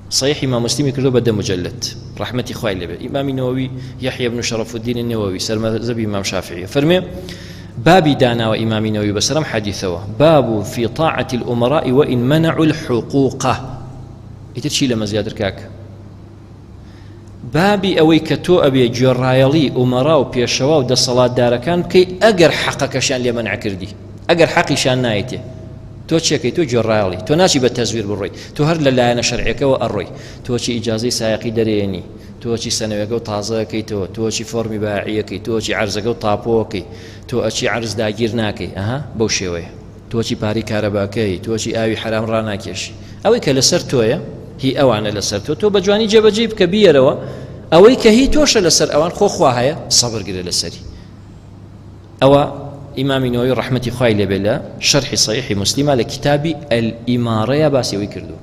صحیح ئیمام مسلمی کردو بە دە مجلد، ڕەحمەتی خوای لێبێ. ئیمامی نەوەوی یەحیی بن شەرەف الدین النەوەوی سەرمەزەبی ئیمام شافعی فەرمێ بابی داناوە ئیمامی نەوەوی بەسەرم حەدیثەوە، باب في طاعة الأمراء وإن منعوا الحقوق. ئیتر چی لەمە زیاتر کاک؟ بابی ئەوەی کە تۆ ئەبێ گوێڕایەڵی ئومەرا و پێشەوا و دەسەڵاتدارەکان بکەی ئەگەر حەقەکەشیان لێ مەنع کردی، ئەگەر حەقیشان نایتێ، تۆ چێکەی؟ تۆ گوێڕایەڵی، تۆ ناچی بە تەزویر بڕۆی، تۆ هەر لە لایەنە شەرعیەکەوە ئەڕۆی، تۆ چی ئیجازەی سایەقی دەرێنی، تۆ چی سەنەوەکە و تازەکەیتەوە، تۆ چی فۆرمی باعیەکەی، تۆ چی عەرزەکە و تاپۆکەی، تۆ ئەچی عەرز داگیر ناکەی، ئەها بەو شێوەیە. تۆ چی پارەی کارەباکەی، تۆ چی ئاوی حرام ڕاناکێشی. ئەوەی کە لەسەر تۆیە هی ئەوانە لەسەر تۆ، تۆ بە جوانی جێبەجێی بکە بیەرەوە. ئەوەی کە هی تۆشە لەسەر ئەوان خۆ خوا هەیە سەبر گرە لەسەری. ئەوە ئیمامی نەوەوی ڕەحمەتی خوای لێبێ لە شەرحی صحیحی مسلمە لە کتابی الئیمارەیە باسی ئەوەی کردووە.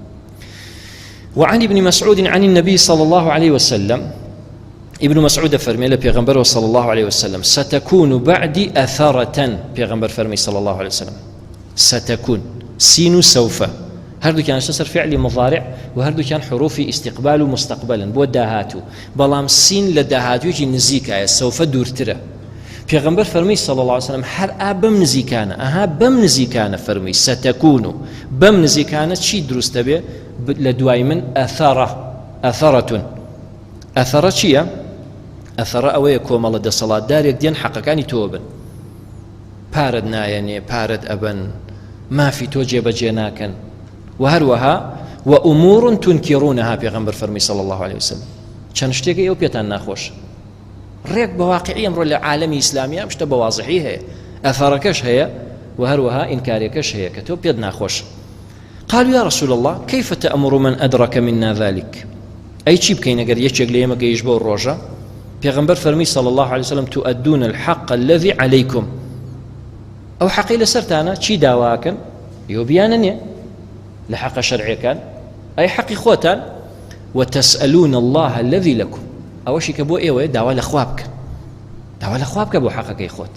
وعن ابن مسعود عن النبي صلى الله عليه وسلم، ابن مسعود فرمي لبيغمبر صلى الله عليه وسلم ستكون بعدي أثرة. بيغمبر فرمي صلى الله عليه وسلم ستكون سين سوف، هەردوو كان سەر فعلی مضارع و هەردوو كان حروفی استقبال و مستقبلا بۆ داهاتوو، بەڵام سین لە داهاتوویەکی نزیکایە، سەوفە دوورترە. پێغەمبەر فەرمی صلی الله علیه وسلم هەر ئا بەم نزیکانە، ئەها بەم نزیکانە فەرمی ستكون، بەم نزیکانە چی دروست دەبێ لە دوای من؟ ئەثەرە، ئەثەرەتون. ئەثەرە چییە؟ ئەثەرە ئەوەیە کۆمەڵە دەسەڵاتدارێک دێن حەقەکانی تۆ بن، پارەت نایەنێ، پارەت ئەبەن، مافی تۆ جێبەجێ ناکەن. و هەروەها و ئومور تنکرونها، پێغەمبەر فەرمی صلی الله علیه وسلم چەند شتێکە ئێوە پێتان ناخۆش. ڕێک بە واقعی ئەمڕۆ لە عالەمی ئیسلامی ئەم شتە بە وازحی هەیە، ئەثەرەکەش هەیە و هەروەها ئینکارەکەش هەیە کە تۆ پێت ناخۆش. قالوا يا رسول الله كيف تأمر من أدرك منا ذلك؟ ئەی چی بکەین ئەگەر یەکێک لە ئێمە گەیشت بەو ڕۆژە؟ پێغەمبەر فەرمی صلی الله عليه وسلم تؤدون الحق الذي عليكم. ئەو حەقی لەسەرتانە چی داواکەن؟ ئێوە بیانە نییە لە حەقە شەرعیەکان، ئەی حەقی خۆتان. وتسألون الله الذي لكم، ئەوەشی کە بۆ ئێوەیە داوا لە خوا بکەن، داوا لە خوا بکە بۆ حەقەکەی خۆت.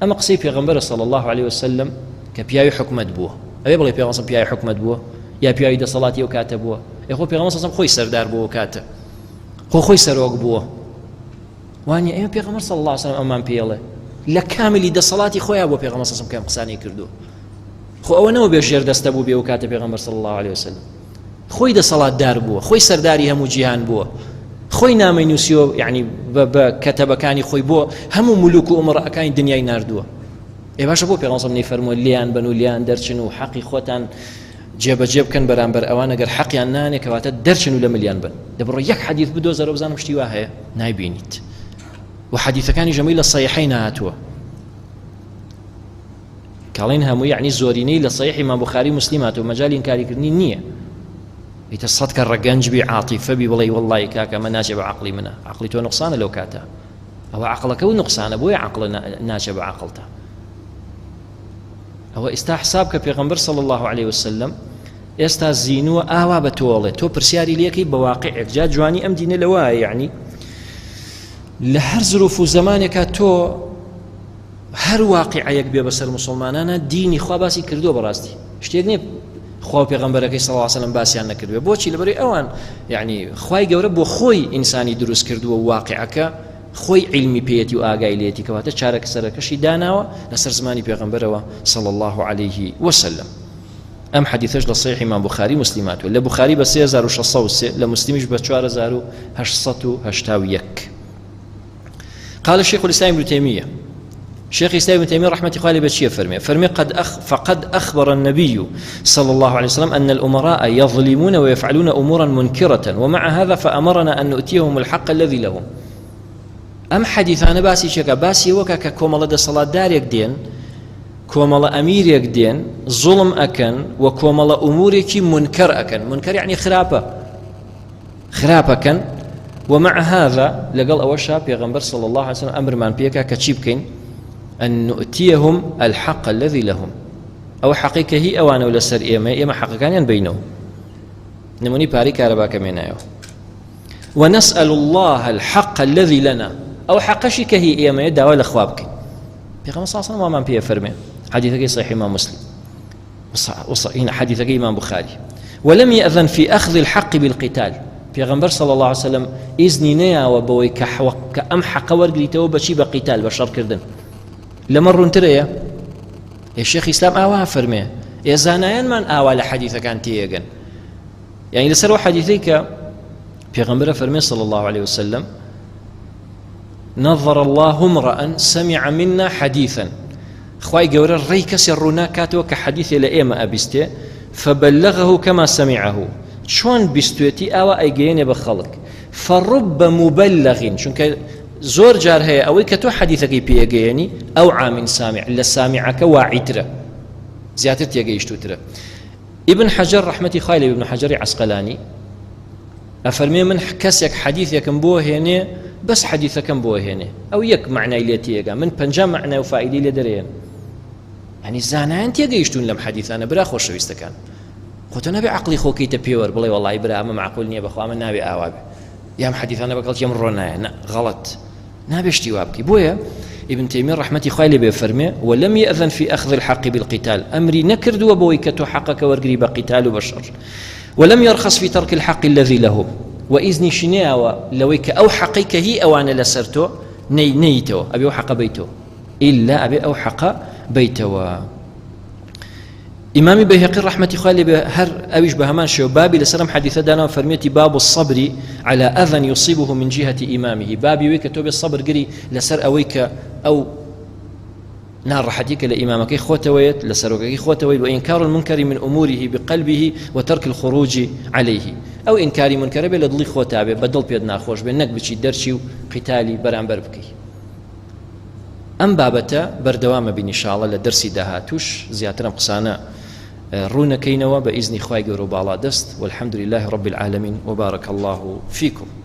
ئەمە قسەی پێغەمبەرە صلی الله عليه وسلم کە پیاوی حکومەت بووە. ئەوێ بڵێ پێغەمبەر پیاوی حکومەت بووە یا پیاوی دەسەڵاتی ئەو کاتە بووە؟ ئێ خۆ پێغەمبەر صلی الله خۆی سەردار بووە ئەو کاتە، خۆ خۆی سەرۆک بووە. وانیە ئێمە پێغەمبەر صلی الله علیه وسلم ئەمان پێڵێ لە کاملی دەسەڵاتی خۆیان بۆ پێغەمبەر صلی الله علیه وسلم کەم قسانی کردووە. خۆ ئەوە نەوە بێ ژێر دەستە بوو بێ ئەو کاتە پێغەمبەر صلی الله علیه وسلم خۆی دەسەڵاتدار بووە، خۆی سەرداری هەموو جیهان بووە، خۆی نامەی نووسیوە، یعنی بە کەتەبەکانی خۆی بۆ هەموو ملوک و ئومەڕەکانی دنیای ناردووە. ئێ باشە بۆ پێغەمبەر صلی الله علیه وسلم نەیفەرمووە لێیان بن و لێیان دەرچن و حەقی خۆتان جێبەجێ بکەن بەرامبەر ئەوان، ئەگەر حەقیان نانێ کەواتە دەرچن و لە ملیان بن. دەبڕۆ یەک حەدیث بدۆزەرەوە بزانم شتی وا هەیە، نایبینیت. و حەدیثەکانی ژەمەی لە صەیحەی نهاتووە. کاڵین هەموو یعنی زۆرینەی لە صحیح ئیمام بخاری مسلم هاتوو مەجای ئینکاریکردنی نییە. ئیتر سەد کە ڕەگەنج بی عاتیفە بی بڵێی وەڵڵاهی کاکە ئەمە ناچێ بە عەقڵی منە، عەقڵی تۆ نوقسانە لەو کاتە، ئەوە عەقڵەکە و نوقسانە بۆیە عەقڵ ناچێ بە عەقڵتە. ئەوە ئێستا حساب کە پێغەمبەر صلی الله علیه وسلم ئێستا زینووە ئاوا بە تۆڵێ تۆ پرسیاری لەکەی بە واقعێک جا جوانی ئەم دینە لەوە یعنی لە هەر زروف و زمانێکا تۆ هەر واقیعەیەک بێ بەسەر موسڵمانانا دینی خوا باسی کردووە بەڕاستی شتێک نییە خوا و پێغەمبەرەکەی صلی الله علیه وسلم باسیان نەکردوێ بۆچی لەبەری ئەوان یعنی خوای گەورە بۆ خۆی ئینسانی دروست کردووە و واقعەکە خۆی علمی پێیەتی و ئاگای لێتی کەواتە چارەکە سەرەکەشی داناوە لەسەر زمانی پێغەمبەرەوە صلی الله علیه وسلم ئەم حەدیثەش لە صحیح ئیمام بخاری مسلم هاتووە لە بخاری بە 3603 لە مسلمیش بە 4881 قال الشيخ الإسلام ابن تيمية شيخ الإسلام ابن تيمية رحمة الله عليه بشيء فرمي فرمي قد أخ فقد أخبر النبي صلى الله عليه وسلم أن الأمراء يظلمون ويفعلون أمورا منكرة ومع هذا فأمرنا أن نؤتيهم الحق الذي لهم. ئەم حەدیثانە باسی چێکە باسی وەکە کە کۆمەڵە دەسەڵاتدارێک دێن کۆمەڵە ئەمیرێک دێن زوڵم ئەکەن و کۆمەڵە ئومورێکی منکەر ئەکەن منکەر یعنی خراپە خراپەکەن ومع هذا لەگەڵ ئەوەشا پێغەمبەر صلی الله علیه وسلم ئەمرمان پێکا کە چی بکەین أن نؤتيهم الحق الذي لهم ئەو حەقی کە هی ئەوانە و لەسەر ئێمە ئێمە حەقەکانیان بینەوە نمونی پارەی کارەباکە مێنایەوە ونسأل الله الحق الذي لنا ئەو حەقەشی کە هی ئێمەیە داوا لە خوا بکەین پێغەمبەر صلی الله علیه وسلم وامان پێ فەرمێ حدیثەکەی صحیح ئیمام مسلم وصحيح حديثەکەی ئیمام بخاری ولم يأذن في أخذ الحق بالقتال پێغەمبەر صلى الله عليه وسلم ئیزنی نەیاوە بەوەی کە کە ئەم حەقە وەرگریتەوە بەچی بە قیتال بە شەڕکردن لەمە ڕوونترەیە ئێ شێخ ئیسلام ئاوا فەرمێ ئێ زانایانمان ئاوا لە حەدیثەکان تێگەن یعنی لەسەر ئەو حەدیثەی کە پێغەمبەرە فەرمێ صلى الله عليه وسلم نظر الله امرأ سمع منا حديثا خوای گەورە ڕێی کەسێ ڕووناکاتەوە کە حەدیثێ لە ئێمە ئەبیستێ فبلغه كما سمعه چۆن بیستێتی ئاوا ئەیگەیەنێ بە خەڵک فڕب مبلغ چونکە زۆر جار هەیە ئەوەی کە تۆ حەدیثەکەی پێگەیەنی ئەو عامین سامع لە سامعەکە واعیترە زیاتر تێگەیشتوترە ئیبن حەجەر ڕەحمەتی خوای لێ ئیبن حەجەری عەسقەلانی ئەفەرمێ من کەسێک حەدیثێکم بۆ هێنێ بەس حەدیثەکەم بۆ هێنێ ئەو یەک معنای لێ تێگا من پەنجا معنای و فائیدەی لێ دەرێن ینی زانایان تێگەیشتون لەم حەدیثانە برا خۆشەویستەکان خۆ تۆ نابێ عقلی خۆکەیتە پێوەر بڵێ وەڵی برا ئەمە معقول نییە بەخوا ئەمە ناوێ ئاوا بێ یام حەدیثانە بە کەڵکی ئەم ڕۆ نایە نە غەڵەت نابێ شتی وا بکەی بۆیە ابن تەیمیە ڕەحمەتی خوای لێ بێ فەرمێ ولم يأذن في أخذ الحق بالقتال ئەمری نەکردووە بەوەی کە تۆ حەقەکە وەرگری بە قیتال و بە شەڕ ولم يرخص في ترك الحق الذي لهم و ئیزنیشی نەیاوە لەوەی کە ئەو حەقەی کە هی ئەوانە لەسەر تۆ نەی نەیتەوە ئەبێ ئەو حەقە بیتەوە ئیلا ئەبێ ئەو حەقە بیتەوە ئیمامی بەیهەقی ڕەحمەتی خوای لێ بێ هەر ئەویش بە هەمان شێوە بابی لەسەر ئەم حەدیثە داناوە فەرمیەتی باب الصبر على أذى يصيبه من جهة إمامه بابی وی کە تۆ بێ سەبر گری لەسەر ئەوەی کە ئەو ناڕەحەتی کە لە ئیمامەکەی خۆتەوەیت لە سەرۆکەکەی خۆتەوەی و ئینکار المنکر من أموره بقلبه وترك الخروج عليه ئەو ئینکاری منکەرە بێ لە دڵی خۆتا بێ بە دڵ پێت ناخۆش بێ نەک بچی دەرچی و قیتالی بەرامبەر بکەی ئەم بابەتە بەردەوامە بین ان شاء اللە لە دەرسی داهاتووش زیاتر ئەم قسانە ڕوونەکەینەوە بە ئیزنی خوای گەورە و باڵادەست والحمد لله رب العالمین وبارک الله فیکم.